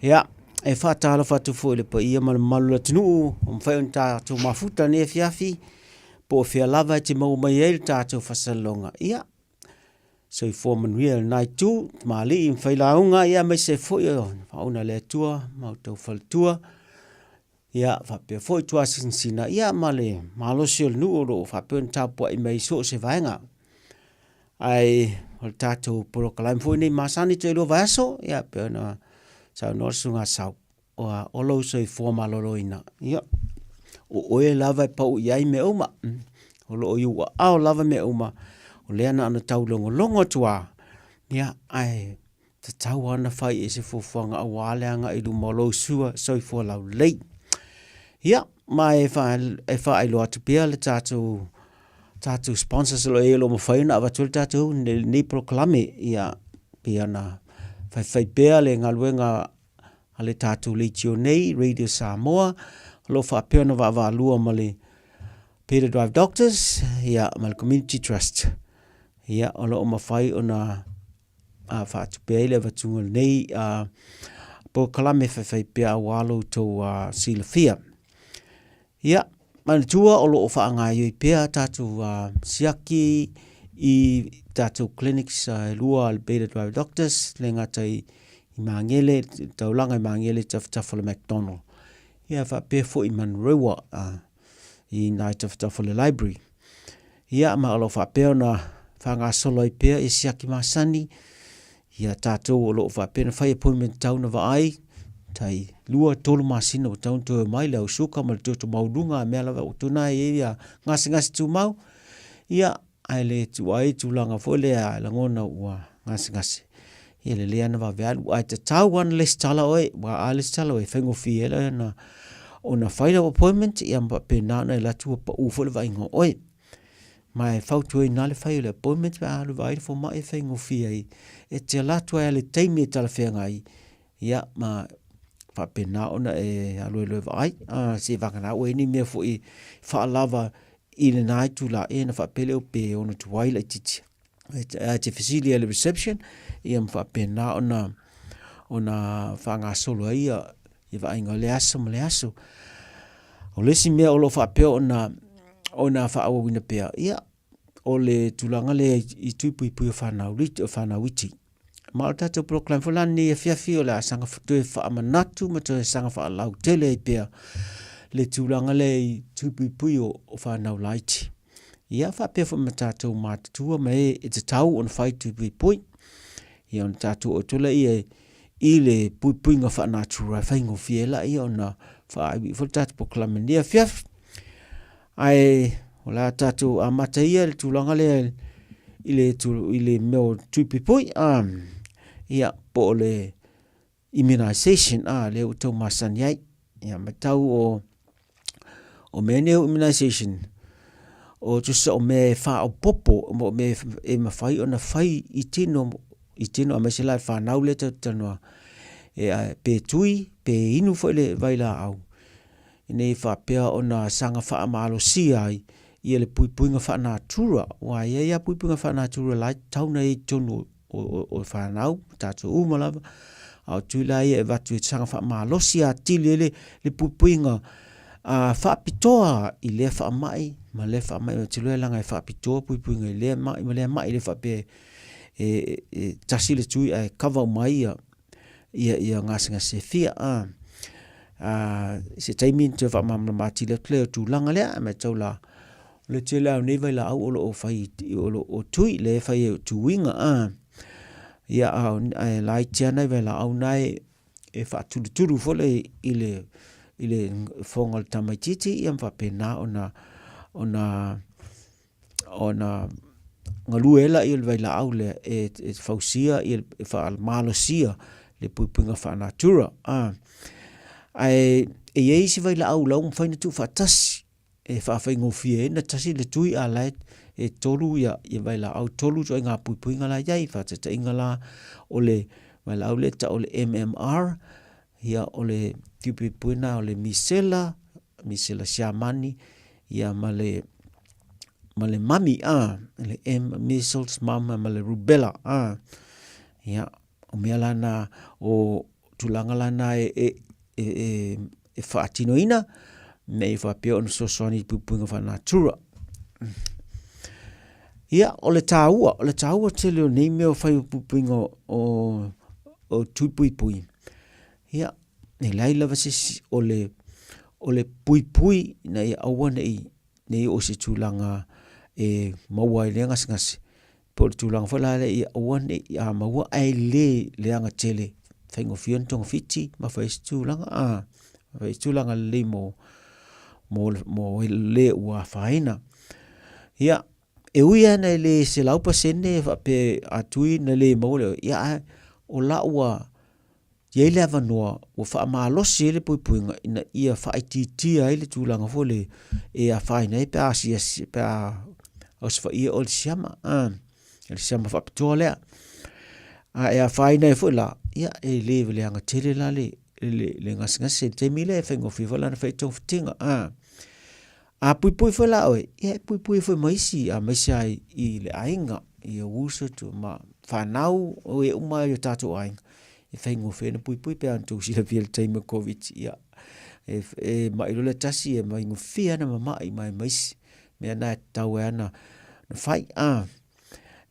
Ia, e faatalofa atu foi i le paia ma le mamalu o le atunuu ua mafai ona tatou mafuta nei afiafi, po o fea lava e te maua mai ai le tatou faasalasalauga. Ia, soifua manuia i lena itu, tamalii ma failauga, ia aemaise foi o auauna a le Atua ma outou faletua, ia faapea foi tuasinasina, ia ma le malosi o le nuu o lo o faapea ona tapuai mai i so o se vaega. Ae o le tatou polokalame foi nei masani toe 2 vaiaso, ia pei ona saunoa le Susuga Sau, o lou soifua maloloina. Ia, o oe lava e pau i ai mea uma, o lo o i ou aao lava mea uma, o lea na ona taulogologo atu lava, ia, ae tatau lava ona fai i ai se fuafuaga aua le agai i luma o lou soifua laulelei. Ia, ma e faailoa atu pea le tatou sponsors o lo o i ai o lo o mafai ona avatu ai le tatou nei polokalame. Ia, pei ona faifai pea le galuega a le tatou leitio nei, Radio Samoa, o lo o faapea ona vaavaalua ma le Peter Drive Doctors, ia, ma le Community Trust. Ia, o lo o mafai ona faatupe ai le avatuga o lenei polokalame faifai pea aua lo outou silafia. Ia, manatua o lo o faagaoioi pea tatou siaki i tatou clinics e 2 a le Beta Drive Doctors, le gata i Magele, taulaga i Magele i tafatafa o le McDonald. Ia, faapea foi i Manurewa i nai tafatafa o le library. Ia, ma o lo o faapea ona faagasolo ai pea ia siaki masani, ia tatou o lo o faapea ona fai appointment tau na vaai, tai 2, 3 masina ua tau na toe omai le au suka ma le toto maualuga a mea lava ua tuna ai ai ia gasegase tumau, ia, ae le tuu ai tulaga foi lea e lagona ua gasegase. Ia lelei lava ona vave alu, ae tatau lava ona lesitala oe, aua a lesitala oe e faigofie ai ona ona fai lau appointment ia ma faapena ona e alu atu ua pau foi le vaaiga o oe. Ma e fautuaina lava le fai o le appointment pe a alu e vaai le fomai e faigofie ai e te alu atu ai lava i le taimi e talafeagai ia ma faapena ona e alu ai loa e vaai. Seivagana ua i ai ni mea foi e faalava i lena itula ea ona faapea lea pe ono tuai laitiiti. Ae te fesili ai i le reception ia ma faapena ona faagasolo ai ia vaaiga o lea aso ma lea aso. O le isi mea o lo o faapea ona faaauauina pea, ia o le tulaga lea i tui puipui o fanau iti. Ma o le tatou polokalame foi la lenei afiafi o le a saga toe faamanatu ma toe saga faalautele ai pea le tulaga lea i tui puipui o fanau laiti. Ia faapea foi ma tatou matutua ma e e tatau ona fai tui puipui. Ia ona tatou oo atu lea i le puipuiga faanatura e faigofie ai laia ona faaaiuiu foi le tatou polokalame i lenei afiafi. Ae o le a tatou amata ia i le tulaga lea i le mea o tui puipui, ia, po o le immunization, lea ua outou masani ai. Ia, matau o mea nei o immunization, o tusa o mea e faaopoopo, o mea e mafai ona fai i tino, i tino aemaise la i fanau lea tatou te talanoa, pe tui pe inu foi le vailaau, ina ia faapea ona saga faamalosia ai ia le puipuiga faanatura, aua e i ai lava puipuiga faanatura la e tatau ona i ai i totonu o fanau, tatou uma lava, a o tui la ia e avatu e saga faamalosi atili ai le puipuiga faapitoa i lea faamai ma lea faamai. Ou te iloa leaga e faapitoa puipuiga i lea mai ma lea mai, e le faapea e tasi le tui ae cover uma ai ia gasegase e fia. I se taimi ona toe faamalamalama atili atu lea o le tulaga lea, ae matau la, o le tele lava o nei vailaau o lo o fai, o lo o tui, lea e fai ai o tuiga. Ia, ae laiti lava nai vailaau na e faatulutulu foi lea i le fofoga o le tamaitiiti ia ma faapena ona galue ai lea o le vailaau lea e fausia, e faamalosia le puipuiga faanatura. Ae e i ai isi vailaau la ua mafai ona tuufaatasi e faafaigofie ai ona tasi le tui a o la e 3 vailaau, 3 ituaiga puipuiga la e i ai. Faataitaiga la, o le vailaau lea e tau o le MMR, ia o le tui puipui lena o le misela, misela Siamani, ia ma le mami, le M, measles, mum ma le rubella. Ia, o mea la na o. tulaga la na e, e, e, e, e faatinoina ina ia faapea ona fesoasoani i puipuiga faanatura. Ia, o le taua, o le taua tele o nei mea o fai o puipuiga o, o, o tui puipui. Ia, e leai lava se isi o le, o le puipui ina ia aua ne i, ne i oo i se tulaga e maua ai lea gasegase. Po o le tulaga foi la lea ia aua ne i a maua ae le leaga tele, faigofie ona togafiti ma fai ai se tulaga, a, fai ai se tulaga lelei mo, mo, mo le ua afaina. Ia, e ui lava ina e le 100% faapea a tui na le maua lea, ia ae o la ua i ai le avanoa ua faamalosi ai le puipuiga ina ia faaitiitia ai le tulaga foi lea e afaina ai pe a asiasi pe a osofaia oe i le siama, a, le siama faapitoa lea. A e afaina ai foi la, ia e le leaga tele la le, le, le gasegase i le taimi lea, e faigofie foi la ona fai togafitiga. A, a puipui foi la oe, ia e puipui foi ma isi, aemaise lava i le aiga, i ou uso ma fanau, o e uma i o tatou aiga, e faigofie ona puipui pe a na outou silafia i le taimi o le Koviti, ia, e, e mai loa le tasi, e faigofie lava ona mamai mai ma isi. Mea na e tatau ai lava ona fai. A,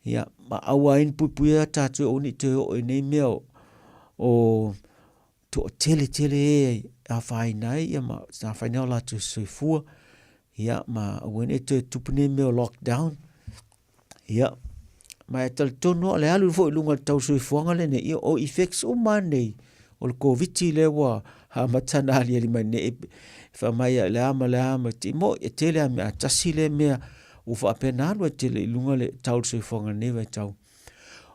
ia, ma aua ai ne i puipuia tatou aua ne i toe oo i nei mea o, o toatele tele e afaina ai ia ma afaina ai o latou soifua, ia ma aua ne i toe tupu nei mea o lockdown. Ia, ma e talitonu lava o le alu foi i luga o le tau soifuaga lenei, ia o effects uma lava nei o le Koviti lea ua amata ona aliali mai nei, e fai mai le a ma le a ma ti moi, e tele lava mea, tasi lea mea ua faapena alu ai tele i luga le tau o le soifuaga i lenei vaitau,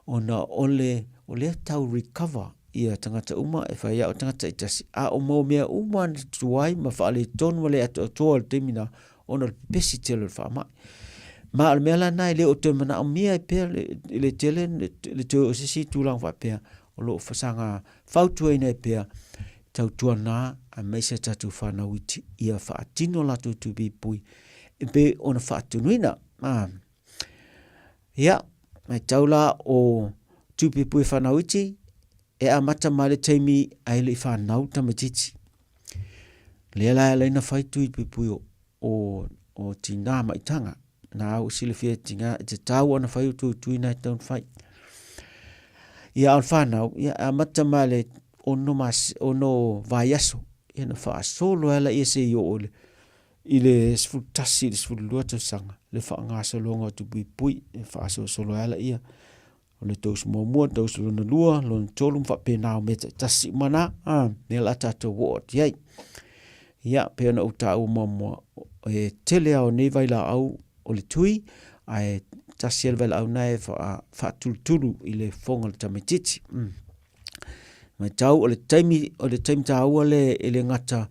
ona o le, o lea e tau recover ia tagata uma e fai lava o tagata taitasi, a o mau mea uma na tuai ma faaletonu ma le atoatoa i le taimi lena, ona o le pepesi tele o le faamai. Ma o le mea la lena e le o toe manaomia ai pea le tele le toe o se isi tulaga faapea, o lo o saga fautuaina ai pea, tautuana aemaise a tatou fanau iti ia faatino latou tui puipui e pei ona faatunuina. Ah. Ia, matau la o tui puipui fanau iti, e amata mai le taimi ae le i fanau tamaitiiti. Lea la e ala ai ona fai tui puipui o, o, o tinā maitaga. Nā ua silafia e tinā, e te tāua ona fai o tui tui nā e tatau ona fai. Ia, a o le whanau, ia, e amata mai le ono, mas, ono vaiaso, ia na whaasolo ai la ia se i oo le, i le 11 i le 12 tausaga, le whaangasologa o tupuipui, e whaasolosolo ai la ia. O le dose muamua, dose lona lua, lona tolu, ma faapena o mea taitasi uma na, a, mea la tatou oo atu i ai. Ia, pei ona ou taua muamua, e tele lava o nei vailaau o le tui, ae tasi lava le vailaau na e faatulutulu i le fofoga o le tamaitiiti. Mm. Matau o le taimi, o le taimi taua lea e le gata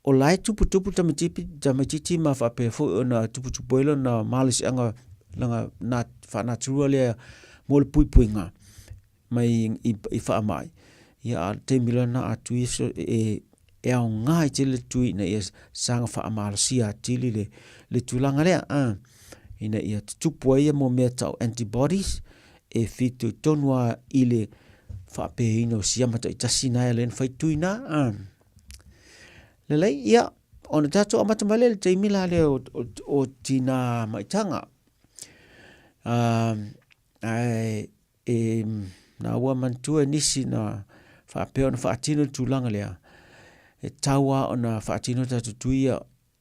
o la e tuputupu tamaitiiti, tamaitiiti ma faapea foi ona tuputupu ai lona malosiaga lana na faanatura lea mo le puipuiga mai i, i faamai. Ia a o le taimi lena a tui e, e aoga i tele le tui ina ia saga faamalosia atili le, le tulaga lea. A, ina ia tutupu ai ia mo mea tau antibodies e fitoitonu lava i le faapeina o siama taitasi na e ala ai ona fai tui na. A. Lelei, ia, ona tatou amata mai lea i le taimi la lea o, o, o tina maitaga. Uh, ae e, na ua manatua e nisi na faapea ona faatino le tulaga lea, e tau lava ona faatino tatou tui ia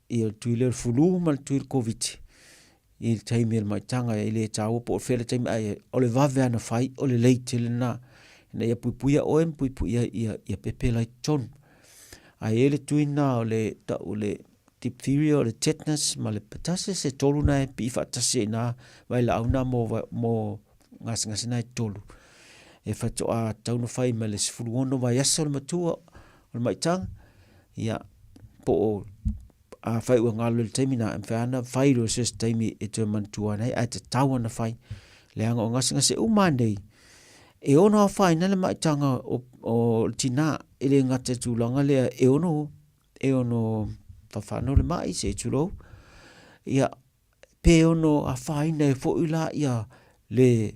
ia le tui lea o le fulu ma le tui o le Koviti i le taimi o le maitaga e le taua po o fea le taimi ae o le vave lava ona fai o lelei tele lena ina ia puipuia oe ma puipuia ia, ia pepe la i totonu. Ae i ai le tui lena o le tau o le diphtheria, o le tetanus ma le pertussis, e tolu na e pii faatasi ai i ina vailaau na mo, mo gasegase na e tolu. E faatoa tatau ona fai mai le 16 vaiaso le matua o le maitaga, ia, po o afai ua galo i le taimi na, e mafai lava ona fai loa i se isi taimi e toe manatua ai, ae tatau ona fai. Leaga o gasegase uma lava nei, e ono afaina le maitaga o, o le tinā, e le gata i le tulaga lea e ono, e ono fafano le mai, se i tulou, ia, pe ono afaina ai foi la ia le,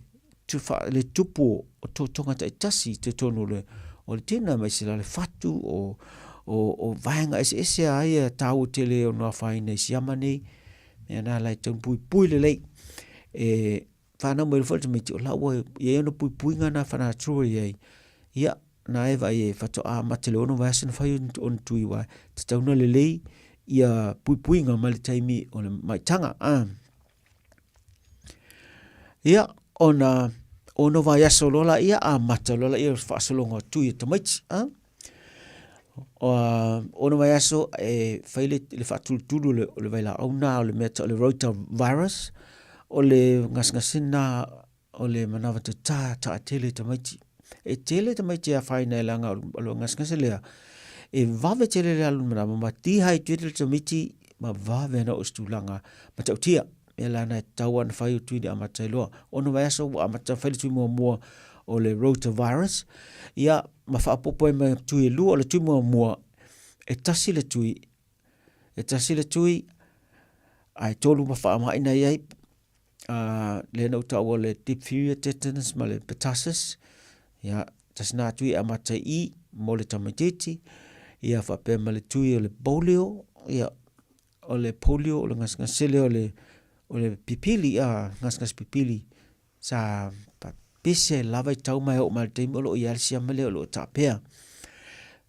le tupu o totoga taitasi i totonu o le, o le tino aemaise la le fatu o, o, o vaega eseese a ia tāua tele ono afaina i siama nei. Mea na la e tatau ona puipui lelei. E whanau mai foi le tamaiti o la ua i ai ona puipuiga na whanatua i ai. Ia, na e vai e whatoa mate le ono vaiaso na whai ona tui wai. Tatau na lelei ia puipuiga mai le taimi o le maitaga. Ah. Ia, ona ono vaiaso loa laia amata loa laia o le faasologa o tui o tamaiti. Ah. Ono vaiaso e fai le, le faatulutulu o le, o le vailaau na o le mea tau o le rotavirus, o le gasegase na o le manawa tatā taatele tamaiti. E tele tamaiti e afaina e leaga o le gasegase lea, e vave tele le alu o le manawa ma dehydrate le tamaiti ma vave ana oo i se tulaga matautia. Mea la na e tatau lava ona fai o tui i le amata ai loa. Ono vaiaso ua amata ona fai le tui muamua o le rotavirus, ia ma faaopoopo ai ma tui e lua. O le tui muamua, e tasi le tui, e tasi le tui ae tolu ma faamai na i ai, lea na ou taua le diphtheria, tetanus ma le pertussis. Ia, tasi na tui e amata i i mo le tamaitiiti, ia faapea ma le tui o le polio, ia, o le polio o le gasegase lea o le, o le pipili, a, gasegase pipili sa pese ai lava i tau ma e oo mai i le taimi o lo o i ai le siama lea o lo o taapea.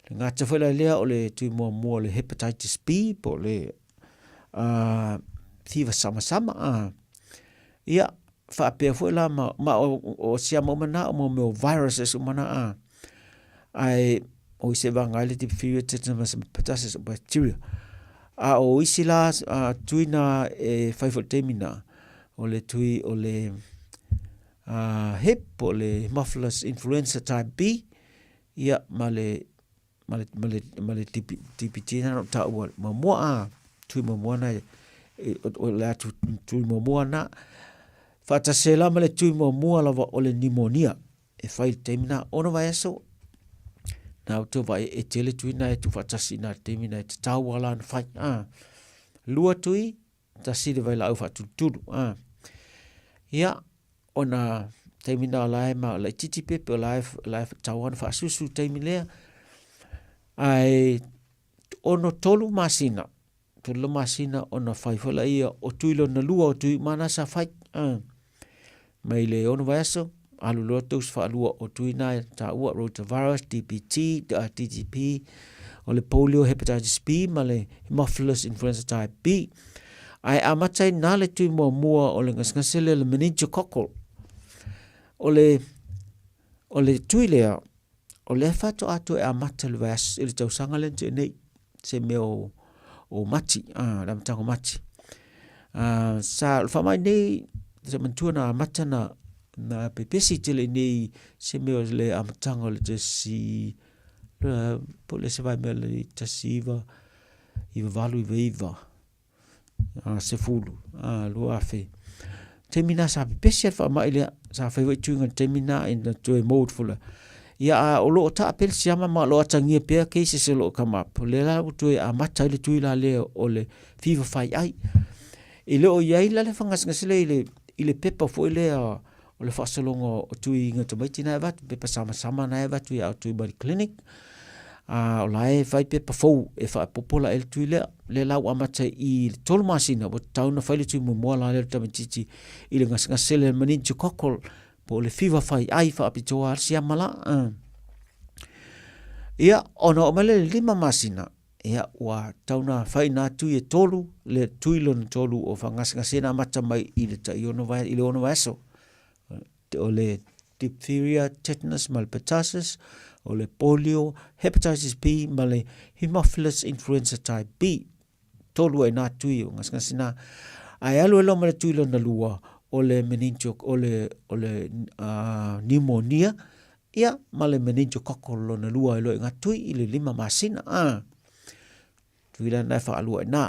Le gata foi la lea o le tui muamua o le hepatitis B po o le fiva samasama. Ia, faapea foi la ma, ma o, o siama uma na, o mo mea o viruses uma na, a. Ae o isi e vanga ai le diphtheria, tetanus ma pertussis o bacteria. A o isi la a, tui na e fai foi le taimi na, o le tui o le uh, hip, o le Haemophilus influenza type B, ia, ma le, ma le, ma le, ma le DP, DPT na no taua muamua a, tui muamua na e, e, o, o le atu tui muamua na, faatasi ai la ma le tui muamua lava o le pneumonia e fai i le taimi na, ono vaiaso, na outou vaai e tele tui na e tuufaatasi i na taimi na e tatau lava la ona fai. A, lua tui, tasi le vailaau faatulutulu. A, ia, ona taimi na o la e ma laitiiti pepe o la e, la e tatau lava ona faasusu i taimi lea. Ae ono tolu masina, tolu masina ona fai foi laia o tui lona lua o tui uma na sa fai. A, mai le ono vaiaso, alu loa dose faalua o tui na e taua rotavirus, DPT, DTP, o le polio, hepatitis B ma le Haemophilus influenza type B. Ae amata ai na le tui muamua o le gasegase lea le meningococcal. O le, o le tui lea, o lea faatoa toe amata le vaiaso, i le tausaga lea na tea nei, se mea o, o Mati, ah, le amataga o Mati. Ah, sa, o le faamai nei, sa manatua na amata na, na pepesi tele i nei se mea o le amataga o le tasi, po o le se vaimea le 19, 98, 99. a, sefulu, a, 2000. Taimi nā sa pepesi a le faamai lea, sa fai foi tuiga i le taimi nā ina toe mode fula. Ia a o lo o taapea le siama ma o lo o atagia pea cases o lo o come up. O lea la ua toe amata ai le tui la lea o le fever fai ai. E le o i ai la le whangasegase lea i le, i le pepa foi lea o le faasologa o tuiga tamaiti na e avatu, pepa samasama na e avatu ia outou mai le clinic, a o la e fai pepa fou e faaopoopo la e le tui lea. Lea la ua amata i le tolu masina ua tatau ona fai le tui muamua la lea o le tamaitiiti i le gasegase lea meningococcal po o le fiva fai ai faapitoa le siama la. Ia, ona oo mai lea i le lima masina, ia ua tatau ona fai nā tui e tolu, le tui lona tolu o faagasegase na amata mai i le tai ono vae, i le ono vaiaso. O le diphtheria, tetanus ma le pertussis, o le polio, hepatitis B ma le Haemophilus influenza type B. Tolu ai nā tui o gasegase nā. Ae alu ai loa ma le tui lona lua, o le meningio, o le, o le uh, pneumonia, ia, ma le meningococcal lona lua ai loa i ngā tui i le lima masina. Ah. Tui la na e whaalua i nā.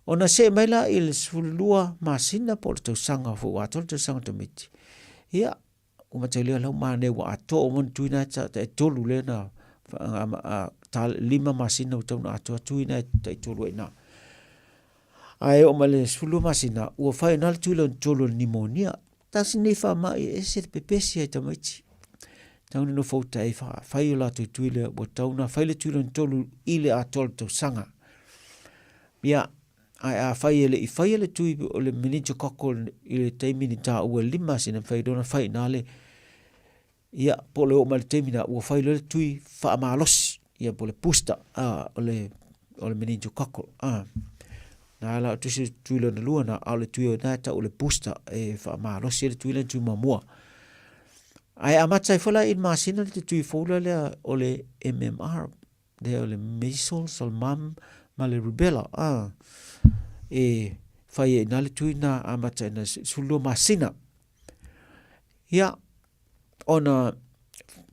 Ona see mai la i le 12 masina po o le tausaga foi ua atoa le tausaga tamaiti. Ia, ua matai lea lau mane ua atoa uma ona tui na e tai tolu lea na ta lima masina ua tau na atoa tui na e tai tolu ai nā. Ae oo mai le 12 masina, ua whai nā le tui lona tolu o le pneumonia. Tasi nei faamai e ese le pepesi ai tamaiti. Tau na nofo uta e fai o latou tui lea, ua tau na fai le tui lona tolu i le atoa le tausaga. Ia, ae a fai e le i faia le tui o le meningococcal i le taimi ni taua e le 5 masina, mafai loa ona fai i ina le, ia, po o le oo mai le taimi na, ua fai loa le tui faamalosi, ia po o le booster, o le, o le meningococcal. Na la o tusi tui lona lua na, a o le tui o na e tau o le booster e faamalosi ai le tui lea tui muamua. Ae amata ai foi la i le masina le tui fou la lea o le MMR, lea o le measles, o le mum ma le rubella. E fai ai i ina le tui na amata i ina 12 masina. Ia, ona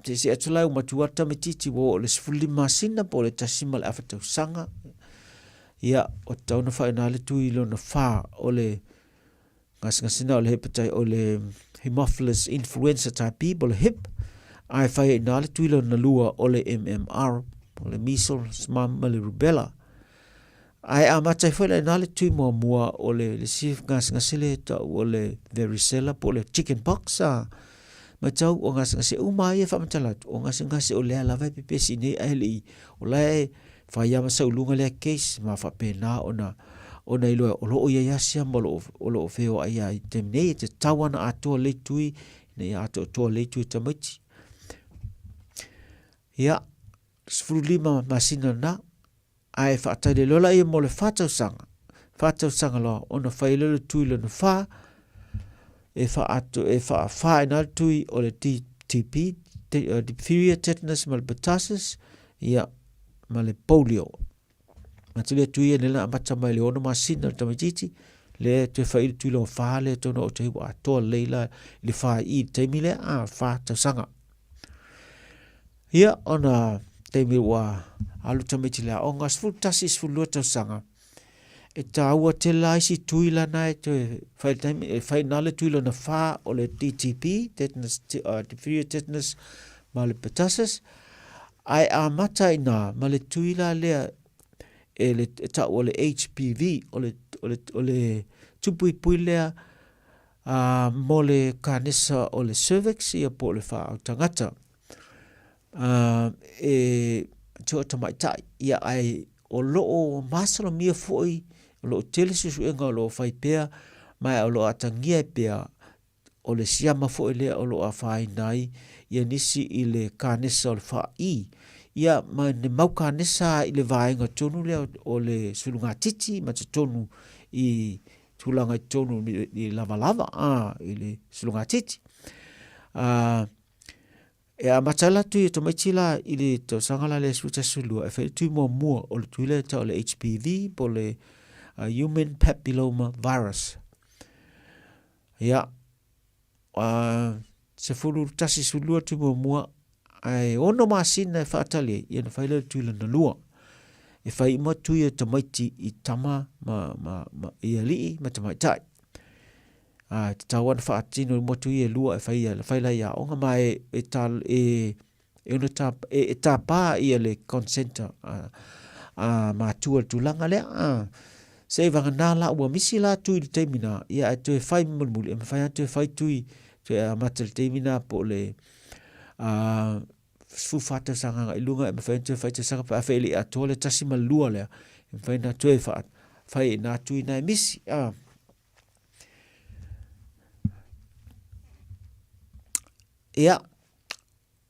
seese atu la ua matua le tamaitiiti ua oo i le 15 masina po o le 1.5 tausaga. Ia, ua tatau ona faaaoga le tui lona fa o le gasegase o le hepatitis, o le Haemophilus influenza type B po o le HIP, ae fai ai i ina le tui lona lua o le MMR, o le measles, mumps ma le rubella. Ae amata ai foi la i ina le tui muamua o le isi gasegase lea e tau o le varicella po o le chicken pox. A matau o gasegase uma lava ia e faamatala atu, o gasegase o lea lava e pepesi nei ae le i, o la e fai lava ma sau i luga lea case ma faapena ona ona iloa o lo o i ai asia ma o lo o feoai lava i le taimi nei. E tatau lava ona atoa lelei tui ina ia atoatoa lelei tui o tamaiti. Ia, 15 masina lena, ae faatali loa laia mo le fa tausaga, fa tausaga loa ona fai lea o le tui lona fa, e faaato e faafa ina le tui o le DTP, diphtheria, tetanus ma le pertussis, ia ma le polio. Mata lea tui e nela amata mai le ono masina le tamaitiiti, lea toe fai le tui lona fa lea tonu o te ua atoa lelei la i le fa i le taimi lea, a fa tausaga. Ia, ona taimi ua alu tamaiti i le aoga, 11, 12 tausaga, e tāua tele la isi tui la na e toe fai le taimi, e fai nā le tui lona whā o le DTP, tetanus, diphtheria tetanus, ma le pertussis, ae amata i nā ma le tui la lea e le e tau o le HPV, o le, o le, o le tupuipui lea a, mo le kanesa o le cervix ia po o le whaau tangata. A, e tio tamaitai, ia ae o lo o masalomia foi, o lo o tele suesuega o lo o fai pea, ma o lo o atagia ai pea o le siama foi lea o lo o afaina ai ia nisi i le kanesa o le fa'i, ia ma ne mau kanesa i le vaega tonu lea o le sulugatiti ma totonu i tulaga i totonu i lavalava a, i le sulugatiti. A, e amata ai la tui o tamaiti la i le tausaga la lea 11 12 e fai le tui muamua o le tui lea e tau o le HPV po o le Human Papilloma Virus. Ia, 11 12 tui muamua ae ono masina e faatali ai, ia ona fai lea o le tui lona lua. E fai uma tui o tamaiti i tama ma, ma, ma i alii ma tamaitai. A, e tatau lava ona faatino uma tui e lua e fai, fai la i aoga ma e, e, ta, e, e ono ta, e, e tapa ia le consent a, a matua i le tulaga lea. A, seiavagana la ua misi la tui i le taimi na, ia ae toe fai mulimuli, e mafai lava ona toe fai tui, toe amata i le taimi na po o le a, 14 tausaga agai i luga, e mafai ona toe fai tausaga pe afai e le i atoa le tasi ma le lua lea, e mafai ona toe fai i nā tui na e misi. A. Ia,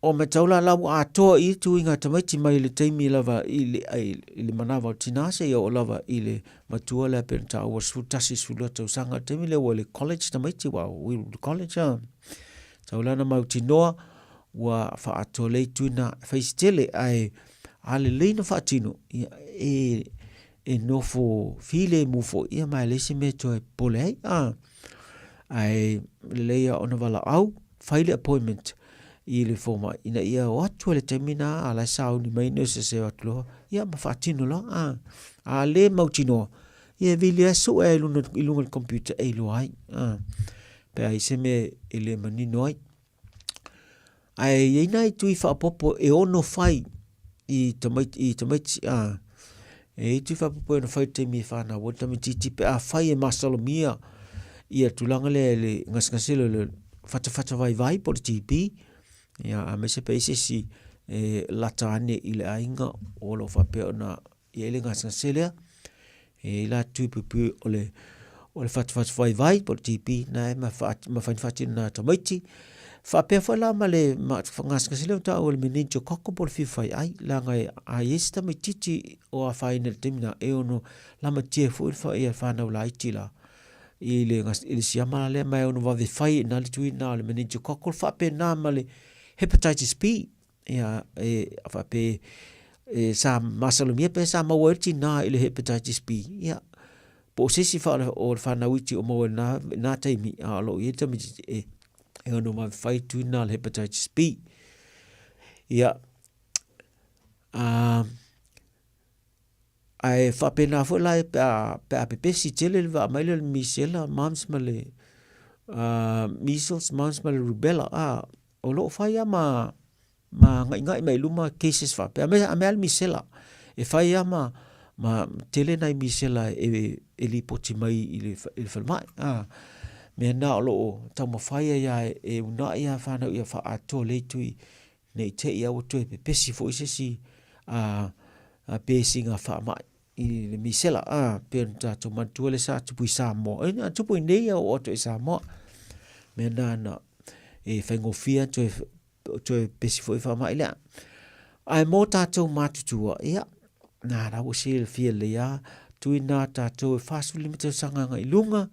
o matau la la ua atoa i tuiga tamaiti mai le taimi lava i le, i le manava o tinā seia oo lava i le matua lea pei ona taua 11, 12 tausaga le taimi lea ua i le college tamaiti ua i le college a. Tau la na mautinoa ua faaatoa lelei tuina e fai se tele ae a lelei na faatino ia e e nofo filemu foi ia ma e leai se mea e toe popole ai a. Ae lelei lava ona valaau, fai le appointment i le fomai ina ia o atu ai le taimi na a la e sauni mai nurses e o atu loa ia ma faatino loa a. A le mautinoa, ia e vili lava sue i luga i luga o le computer e iloa ai a, pe a i ai se mea e le manino ai. Ae i ai nai tui faaopoopo e ono fai i tamaiti, i tamaiti a, e i ai tui faaopoopo e ono fai i le taimi e fanau ai le tamaitiiti pe afai e masalomia ia tulaga lea i le gasegase lea o le fatafata vaivai po o le TB. Ia, aemaise pe i ai se isi e lata ane i le aiga o lo o faapea ona i ai le gasegase lea. E i ai la tui puipui o le o le fatufatu vaivai po o le TB na e mafai ona faatino na tamaiti. Faapea foi la ma le gasegase lea ua taua o le meningococcal po o le fiva faiai, leaga a i ai se tamaitiiti o afaina i le taimi lena, e ono lamatia ai foi ia fanau laiti la i le, i le siama la lea, ma e ono vave fai i ina le tui lena o le meningococcal, faapena ma le hepatitis B. Ia, e faapea e, sa masalomia pe sa maua ai le tinā i le hepatitis B. Ia, po o se isi o le fanau iti o maua i lena, lena taimi, a o lo o i ai le tamaitiiti e, e ono vave fai tui lena o le hepatitis B. Ia, a, ae faapena foi la pe a, pe a pepesi tele le vaa mai lea o le misela, mumps ma le measles, mumps ma le rubella, a, o lo o fai lava ma, ma agaigai mai i luma cases faapea, a mea lava le misela. E fai lava ma, ma tele nai misela e, e lipoti mai i le, i le falemai. A, mea na o lo o taumafai ai lava e uunai lava fanau ia faaatoa lelei tui Ne i te i a ua toe pepesi foi se isi a, a pesiga faamai i le misela, a, pei ona tatou manatua le sa tupu i Samoa. E, na tupu i nei a oo atu i Samoa. Mea na na e faigofie toe, toe pesi foi faamai lea. Ae mō tātou mātutua, ia, nā rā ua silafia lelei lava, tui nā tātou e 45 tausaga agai i lunga,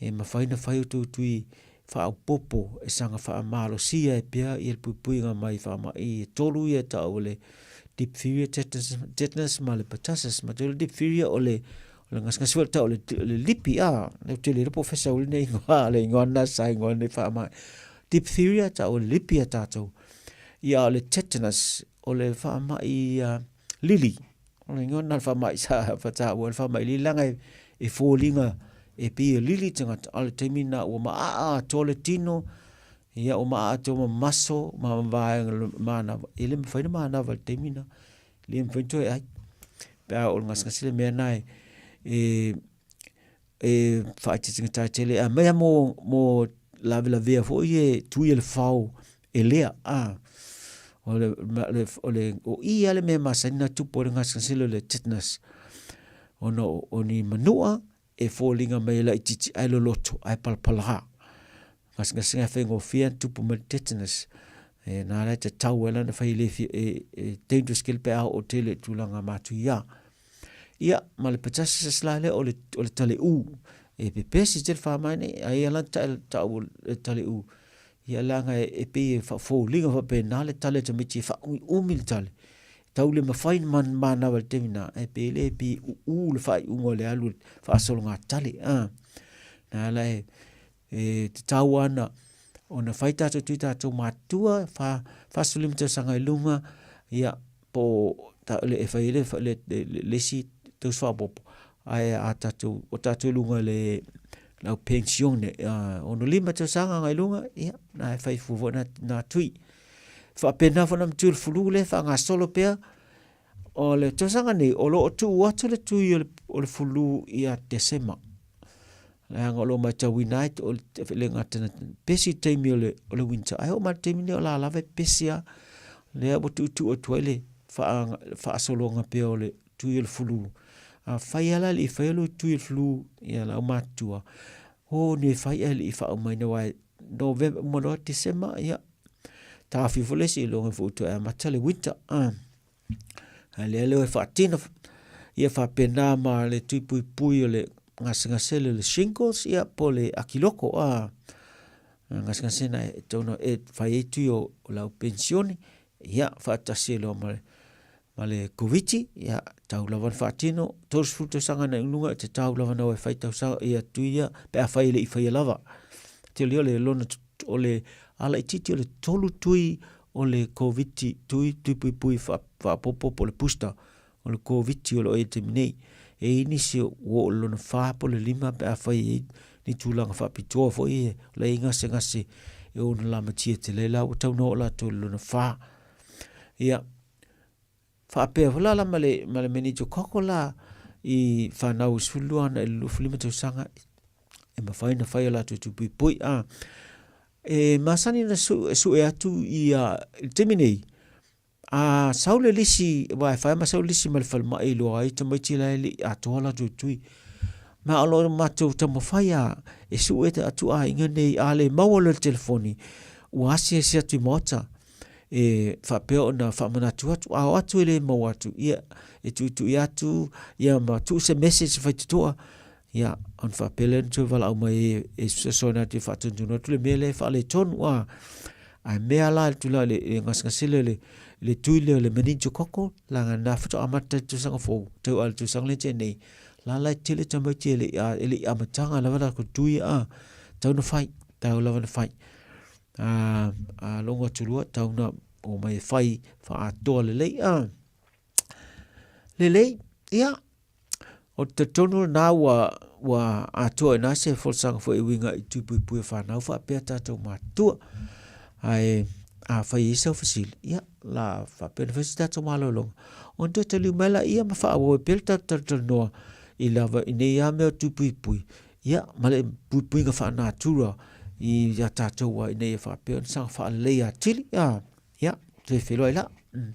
E mafai ona fai outou tui faaopoopo e saga faamalosia ai pea ia le puipuiga mai faamai e tolu ia e tau o le diphtheria, tetanus, tetanus ma le pertussis. Ma le diphtheria o le o le gasegase foi tau o le, le lipi a le te le po fesa o le ingoa le ingoa na sa ingoa nei faamai. Diphtheria tau o le lipi a tātou. Ia o le tetanus o le faamai uh, lili. O le ingoa na le faamai sa whataua le faamai lili leaga e, e foliga e pei e lili tangata a o le taimi na ua maaa atoa le tino ia ua maaa atoa ma maso ma vaega manava e le mafai ona manava i le taimi na le mafai ona toe ai pe a o le gasegase le mea na e, e e faaitiitigata tele a mea mo mo lavelavea foi e tui e le fao e lea a o le, le, o le o i a le mea masani na tupu o le gasegase lea o le tetanus ona o, o ni manua e foliga mai e laitiiti ae loloto ae palapala gasegase e faigofie ona tupu mai le tetanus e na la e tatau ai la ona fai e le fia e, e dangerous tele pe a oo tele i tulaga matuia. Ia, ma le pertussis la lea o le, o le taleʻū. E pepesi tele faamai nei, ai ala ta'u le taleʻū. Ia leaga e, e pei e faafoliga faapena le tale a tamaiti e faaumiumi le tale. Tau le mafai ona man, manawa i le taimi na, ae pei lea e pei e u'ū le faaiuga o le alu i le faasologa tale. A, na ala e, e tatau ana ona fai tātou tui tātou mātua, wha, 45 tausaga i lunga, ia, po ta, le, e fai le, le, le, le, le isi tausi faaopoopo, ae a tātou, o tātou i lunga le, lau pensione, uh, 65 tausaga agai lunga, ia, na e fai fua foi nā, nā tui. Faapena foi na matui le fulu le faagasolo pea, o le tausaga nei, o lo o tuu atu le tui o le, o le fulu ia Tesema. Leaga o lo o matauina ai o le gata na pesi taimi o le, o le winter. Ai o ma le taimi nei o la lava e pesi a. Lea ua tuutuu atu ai le wha, whaasologa pea o le tui o le fulu. A whai ala le i whai alo tui o le fulu ia lau matua. O ni e whai a le i wha mai na wai November, uma loa December, ia. Tāwhi fo le si longa fo utu e amata le winter. Ah. A lea leo e faatino ia faapena ma le tui puipui o le gasegase lea o le shingles ia po o le akiloko a gasegase na e tau e fai ai tui o, o lau pensione ia faatasi ai loa ma le ma le Koviti, ia tau lava na faatino, 30 tausaga na i luga, e tatau lava na o e fai tausaga ia tui ia, pe a fai e le i faia lava. Te o le lona o le ala itiiti o le tolu tui o le Koviti, tui, tui puipui faaopoopo po o le booster o le Koviti o lo o i ai i le taimi nei. E i ai nisi ua oo i le lona fa po o le lima pe afai e i ai ni tulaga faapitoa foi e la i ai gasegase e ono lamatia tele ai la ua tatau ona oo latou i le lona fa. Ia, faapea foi la la ma le, ma le meningococcal la i fanau i 12 ana i le 25 tausaga e mafai ona fai o latou tui puipui. A. E masani ona sue atu ia i le taimi nei, a sau le lisi, aua e fai ma sau le lisi mai le falemai e iloa ai tamaiti la e le i atoa o latou tui. Ma o lo o matou taumafai lava e sue atu aiga nei, a le maua loa i le telefoni, ua asiasi atu i maota e faapea ona faamanatu atu. A o atu e le maua atu, ia, e tuitui atu, ia ma tuu se message faitotoa, ia, ona faapea lea ona toe valaau mai e, e fesoasoani atu e faatonutonu atu le mea lea e faaletonu. A, ae mea la i le tulaga i le, le gasegase lea le, le tui lea o le meningococcal, leaga na faatoa amata i le tausaga fou, tau a le tausaga lea na tea nei, la la e tele tamaiti e le i, e le i amataga lava latou tui a, tau na fai, tau lava na fai. A, a logo atu lua, tau na omai e fai faaatoa lelei. A, lelei, ia, O te talitonu lena ua, ua atoa i ina se folasaga foi e uiga i tui puipui o fanau faapea tatou matutua. Ae afai e i ai sau fesili, ia, la faapea ona fai se tatou malologa, ona toe taliu mai laia ma faaauau ai pea le tatou talatalanoa i lava i nei lava mea o tui puipui, ia, ma le puipuiga faa-natura ia tatou ina ia faapea ona saga faaleleia atili. Ia, toe feiloai la. Mm.